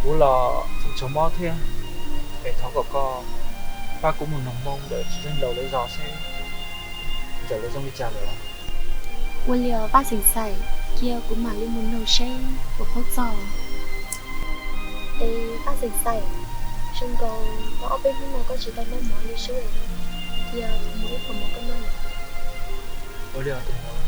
Kuv los tseem tshuav mob thiab, es thov kom koj pab kuv mus noog moo ntawm txiv xeev laus lawv zos seb ntawm lawv zoo li cas lawm. Ua li os Vaj Xeem Xais, cia kuv mam li mus noog seb puas paub txog. Es Vaj Xeem Xais, zoo nkaus tau ob peb hnub no koj tsis tau noj mov li sub, cia kuv muab ib qho mov koj noj. Ua li os tus muam.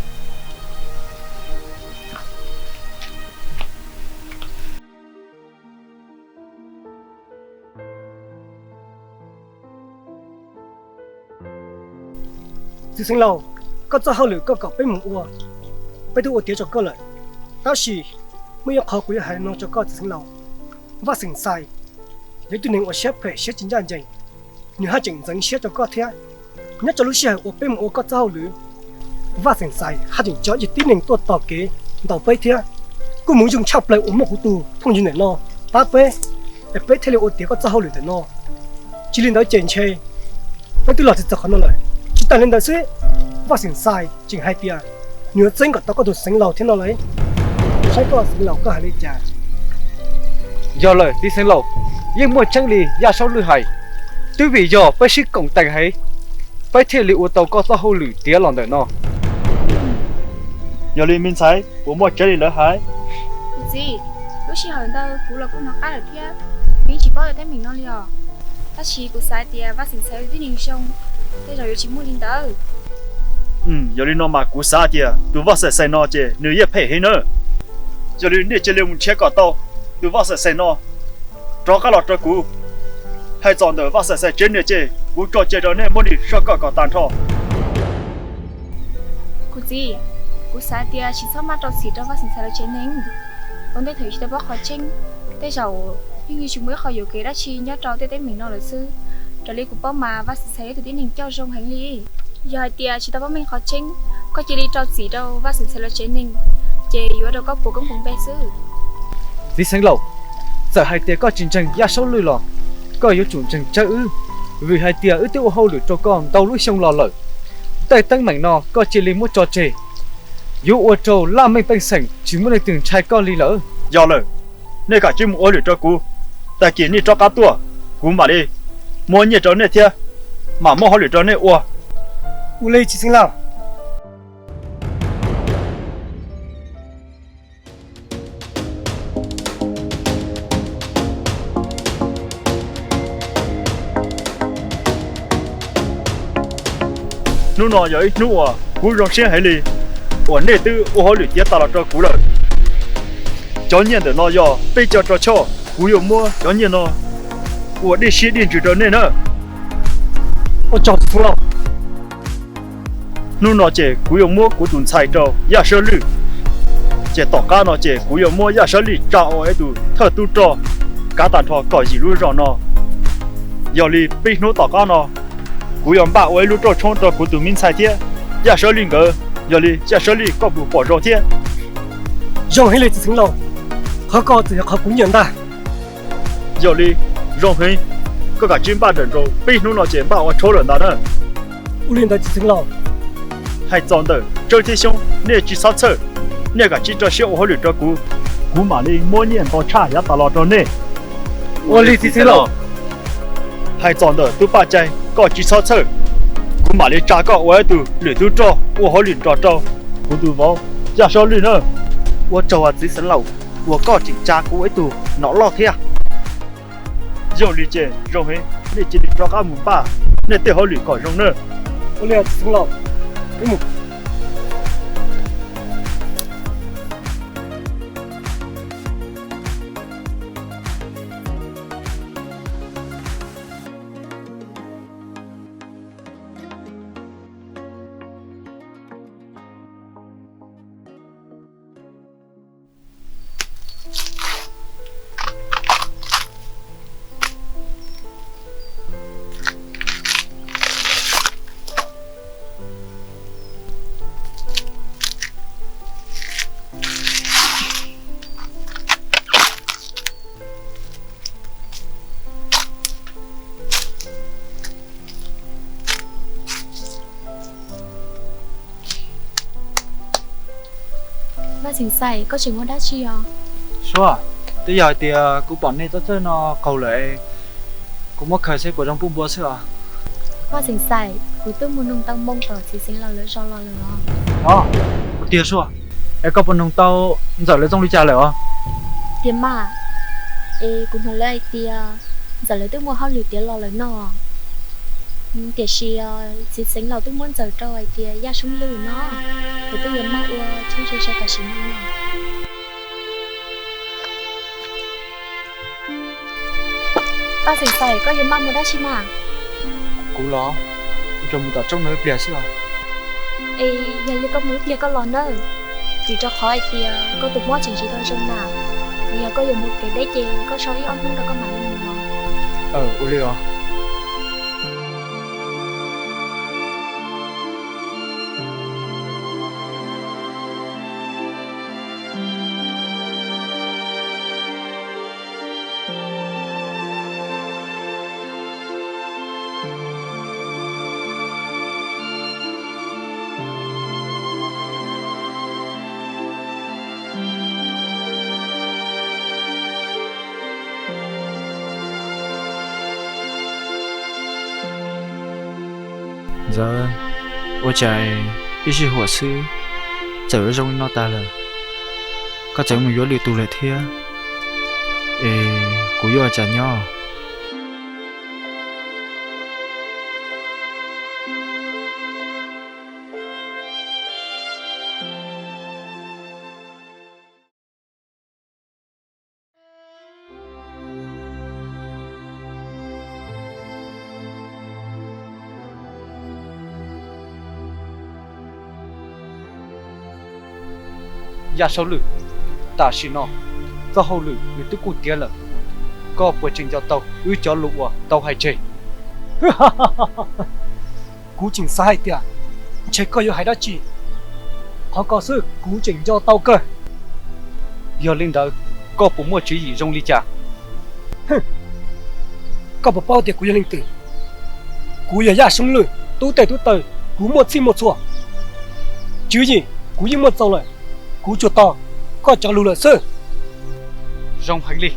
Txiv xeev laus, koj txoj hauj lwm koj kom peb mus ua, peb twb ua tiav rau koj lawm. Tab sis muaj ib qho kuv yuav hais no rau koj txiv xeev laus. Vaj Xeem Xais yog ib tug neeg uas siab phem siab tsis ncaj ncees, nws haj tseem ntxeev siab rau koj thiab. Nyob rau lub sij hawm uas peb mus ua koj txoj hauj lwm, Vaj Xeem Xais haj tseem coj ib tib neeg tuaj tos kev ntaus peb thiab. Kuj mus zoo tshaj plaws uas muaj kuv tus phooj ywg ntawm no pab peb, es peb thiaj li ua tiav koj txoj hauj lwm ntawm no. Tsis li ntawd ces ntshe peb twb los txog qhov no lawm. Tsis tas li ntawd xwb, Vaj Xeem Xais tseem hais tias nws yuav txeeb kom tau koj tus xeev laus thiab no lauj. Saib koj xeev laus koj hais li cas? Yog lawm txiv xeev laus, yeej muaj tseeb li Yaj Saub Lwj hais. Twb vim yog peb sib koom teem heev, peb thiaj li ua tau koj txoj hauj lwm tiav los ntawm no. Yog li me ntxhais, puas muaj tseeb li lawv hais? Kuv txiv, lub sij hawm ntawd kuv los kuj hnov qab lawm thiab, kuv yeej tsis paub tej teeb meem no li os. Tab sis kuv xav hais tias Vaj Xeem Xais yog tib neeg zoo, tej zaum yuav tsis muaj li ntawd. Yog li no mas kuv xav tias tus Vaj Xeem Xais no ces nws yeej phem heev na. Yog li nej cia li mus nrhiav kom tau tus Vaj Xeem Xais no rov qab los rau kuv. Hais txog ntawm Vaj Xeem Xais tsev neeg ces kuv tso cai rau nej muab nws soj kom kom tag nrho. Kuv txiv, kuv xav tias tsis txhob maj rau txim rau Vaj Xeem Xais lawv tsev neeg. Ua ntej thaum yus tsis tau paub qhov tseeb, tej zaum yeej yuav tsis muaj ib qho yuam kev dab tsi nyob rau tej teeb meem no lawm xwb. Raws li kuv paub mas Vaj Xeem Xais yog ib tug tib neeg coj zoo heev li. Yog hais tias tsis tau paub meej qhov tseeb, koj cia li rau txim rau Vaj Xeem Xais lawv tsev neeg, ces yuav ua rau koj puas koob puas npe xwb. Txiv xeev laus, txawm hais tias koj tsis ntseeg Yaj Saub Lwj los koj yuav tsum ntseeg Tsawb wb, vim hais tias wb twb ua hauj lwm rau koj ntau lub xyoo los lawm. Tej teeb meem no koj cia li muab tso tseg, yuav ua rau laj mej pej xeem tsis muaj leej twg ntshai koj li lawm. Yog lawm, nej kav tsij mus ua hauj lwm rau kuv, tag kis nej rov qab tuaj, kuv mam li muab nyiaj rau nej thiab mam muab hauj lwm rau nej ua. Ua li txiv xeev laus. Hnub no yog ib hnub uas kuv zoo siab heev li, uas nej twb ua hauj lwm tiav tas los rau kuv lawm. Cov nyiaj ntawm no yog peb caug rau choj, kuv yuav muab cov nyiaj no ua dej siab dej ntsws rau nej na. Ua tsaug txiv xeev laus. Hnub no ces kuv yuav muab kuv tus ntxhais rau Yaj Sawb Lwj, ces tom qab no ces kuv yuav muab Yaj Sawb Lwj tsa ua ib tug thawj tub rog kav tag nrho kaum yim lub zos no. Yog li peb hnub tom qab no, kuv yuav npaj ua ib lub rooj tshoob rau kuv tus me ntxhais thiab Yaj Sawb Lwj nkawd. Yog li Yaj Sawb Lwj koj puas pom zoo thiab? Zoo heev li txiv xeev laus, qhov ko txawm yog qhov kuv nyiam ntag. Yog li, zoo heev, koj kav tsij npaj dawm nraud, peb hnub no ces npaj ua tshoob lawm ntag na. Ua li ntawd txiv xeev laus. Hais txog ntawm Tsawb thiab Xyoob, nej tsis txhob txhawj, nej kav tsij rau siab ua hauj lwm rau kuv, kuv mam li muab nyiaj ntau tshaj yav tas los rau nej. Ua li txiv xeev laus. Hais txog ntawm Tub Paj Cai, koj tsis txhob txhawj, kuv mam li tsa koj ua ib tug lwm tub rog ua hauj lwm nrog rau kuv tus vauv Yaj Sawb Lwj na. Ua tsaug txiv xeev laus uas koj tseem tsa kuv ua ib tug nom loj thiab. Yog li ces zoo heev, nej cia li rov qab mus npaj nej tej hauj lwm kom zoo na. Ua li txiv xeev laus, peb mus. Vaj Xeem Xais, koj tseem ua dab tsi os? Suab, Twb yog hais tias kuv pom nej txawj txawj no qaug lawm, kuv muab khaws seb puas zoo pub npua xwb os. Vaj Xeem Xais, kuv twb mus noog tau moo tom txiv xeev laus lawv zos los lawm os. Os, ua tiag sua, es koj puas noog tau ntxawm lawv zoo li cas lawm os? Tiag mas, es kuv hnov lawv hais tias ntxawm lawv twb muaj hauj lwm tiav los lawm no. Tiam sis txiv xeev laus twb muab ntxawm rau hais tias Yaj Soob Lwm no, kuv twb yuav maj ua txhub ze saib tam sim no no. Vaj Xeem Xais, koj yuav maj mus dab tsi mas? Kuv los, kuv tsuas mus tom tsob no ib pliag xwb os. Es yog li koj mus ib pliag koj los nawb, vim rau qhov hais tias koj tus mob tseem tsis tau zoo na. Yog koj yuav mus kev deb ces koj so ib ob hnub rau koj mam li mus. Ua li os. Ntxawm, ua cas ib sij huam xwb txawm zoo li no tag lawm? Koj txawm mus yuav lwm tus lawm thiab, es kuv yuav ua cas nyob? Yaj Saub Lwm, tam sim no txoj hauj lwm nws twb kuj tiav lawm, koj puas tseem nco tau wb cov lus uas tau hais tseg? Kuv tseem xav hais tias ntshe koj yuav hais dab tsi, qhov ko xwb kuv tseem nco tau kawg. Yog li ntawd, koj puas muaj tswv yim zoo li cas? Koj puas paub tias kuv yog leej twg? Kuv yog Yaj Soob Lwm, tub tej tub taw, kuv muaj txhij muaj txhua. Tswv yim kuv yeej muaj txaus lawm, kuv tsuas tos koj cov lus lawm xwb. Zoo heev li,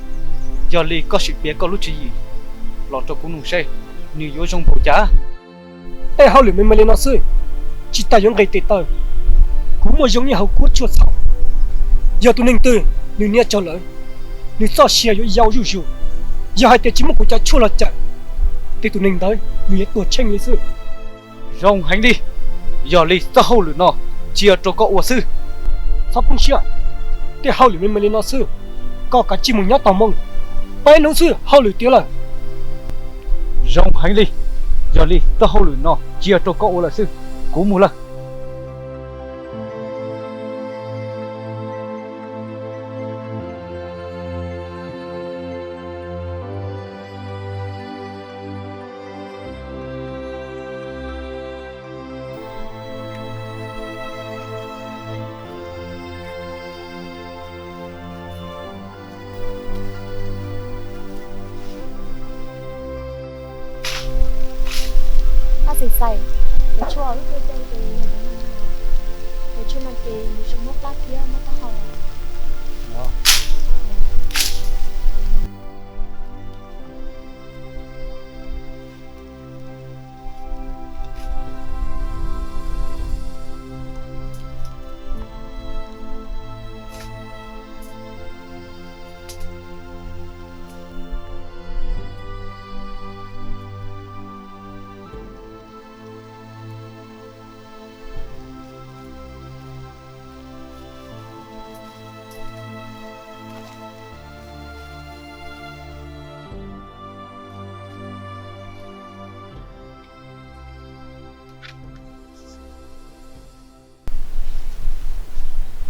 yog li koj sim piav koj lub tswv yim los rau kuv mloog seb nws yuav zoo npaum cas. Tej hauj lwm me me li no xwb, tsis tas yuav nqis tes taw, kuv muaj zoo ib hauv kuab tshuaj txhaum. Yog tus neeg twg nws nias tsawg lawm, nws txoj sia yuav yau zuj zus. Yog hais tias tsis muaj kuv cov tshuaj los cawm, ces tus neeg ntawd nws yuav tuag tsheej li xwb. Zoo heev li, yog li txoj hauj lwm no cia rau koj ua xwb. Txhob poob siab, tej hauj lwm me me li no xwb, koj kav tsij mus nyob tos moo, peb hnub xwb hauj lwm tiav lawm. Zoo heev li, yog li txoj hauj lwm no cia rau koj ua lawm xwb, kuv mus lawm. Vaj Xeem Xais, cov tshuaj wb tuaj coj ces yog cov no na. Cov tshuaj no ces yus tsuas muab plab thiab muab taub hau.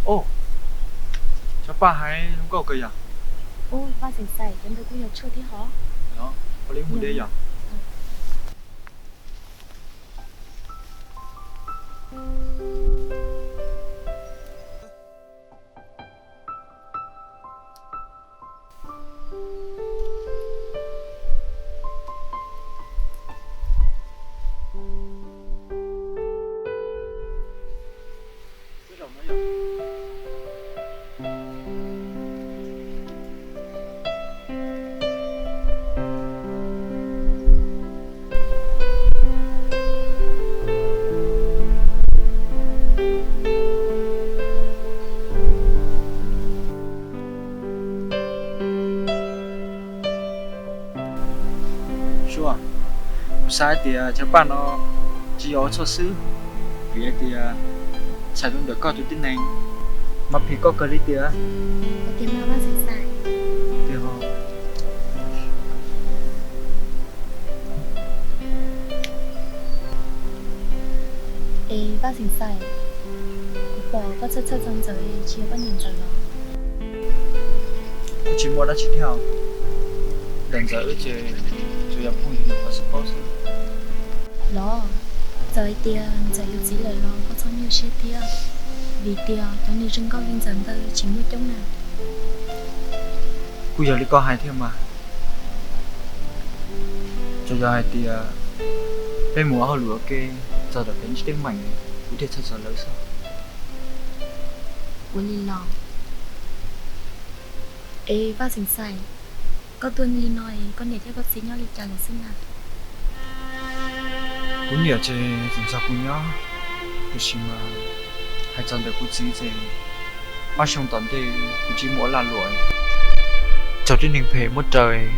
Ov, cov paj hais zoo nkauj kawg yom. Ub, Vaj Xeem Xais, cov ntawd kuj yog tshuaj thiab hov. Ua li mus de yom. Kuv xav hais tias cov paj no tsis yog ua tshuaj xwb, vim hais tias txhais rau ntawm koj tus tib neeg mas phim koj kawg li tiag. Es Vaj Xeem Xais, kuv pom koj txhawj txhawj txog Ntxawm, tsis yog koj nyiam Ntxawm los? Kuv tsis muaj dab tsi thiab. Ntawm Ntxawm wb ces tsuas yog phooj ywg nyuam qhuav xwb paub xwb. Los, txawm hais tias Ntxawm yuav txiv lawm los koj txhob nyuaj siab thiab, vim tias cov neeg zoo nkauj li Ntxawm ntawd tsis muaj coob na. Kuj yog li koj hais thiab mas. Tsuas yog hais tias peb mus ua hauj lwm ua ke txog tom kev ntsej teeb meem, kuv thiaj txhawj txog lawv xwb. Ua li los? Es Vaj Xeem Xais, koj tuaj li no es koj niam thiab koj txiv nyob li cas lawm xwb na? Kuv niam ces tseem nrog kuv nyob, tiam sis mas hais txog ntawm kuv txiv ces ob xyoo tom ntej kuv tsis muaj ua lag luam, raug tib neeg phem muab raws,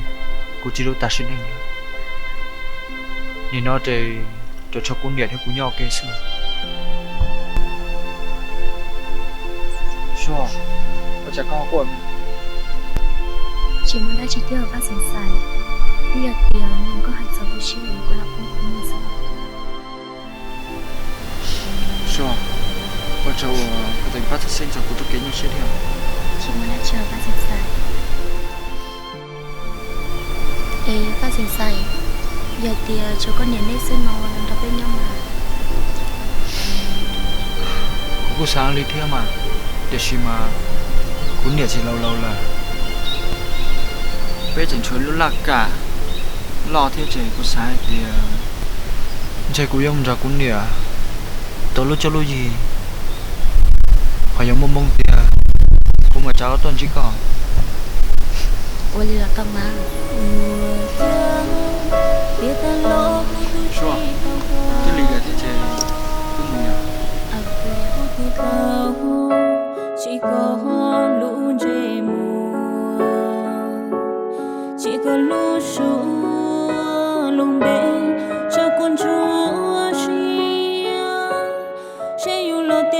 kuv txiv lub tag sim neej lawm. Nim no ces tsuas tshuav kuv niam thiab kuv nyob ua ke xwb. Suab, ua cas koj ho quaj? Tsis muaj dab tsi thiab Vaj Xeem Xais, twb yog tias koj hais txog kuv siab es kuv los poob kuv mus xwb. Suab, ua tsaug uas koj tseem pab txhawj xeeb txog kuv txoj kev nyuaj siab thiab. Tsis muaj dab tsi Vaj Xeem Xais. Es Vaj Xeem Xais, yog tias tshuav koj niam neb xwb no los nrog peb nyob mas? Kuv kuj xav li thiab mas, tiam sis mas kuv niam tseem laus laus lawm. Peb tseem tshuav lub laj kam loj thiab ces kuv xav hais tias ntshe kuv yuav mus nrog kuv niam tau lub cuab lub yig, ho yog muaj moo tiag kuv mam tsa wb tuaj ntsib koj. Ua li los tau mas. Suab, twb lig lawm thiab ces wb mus yom.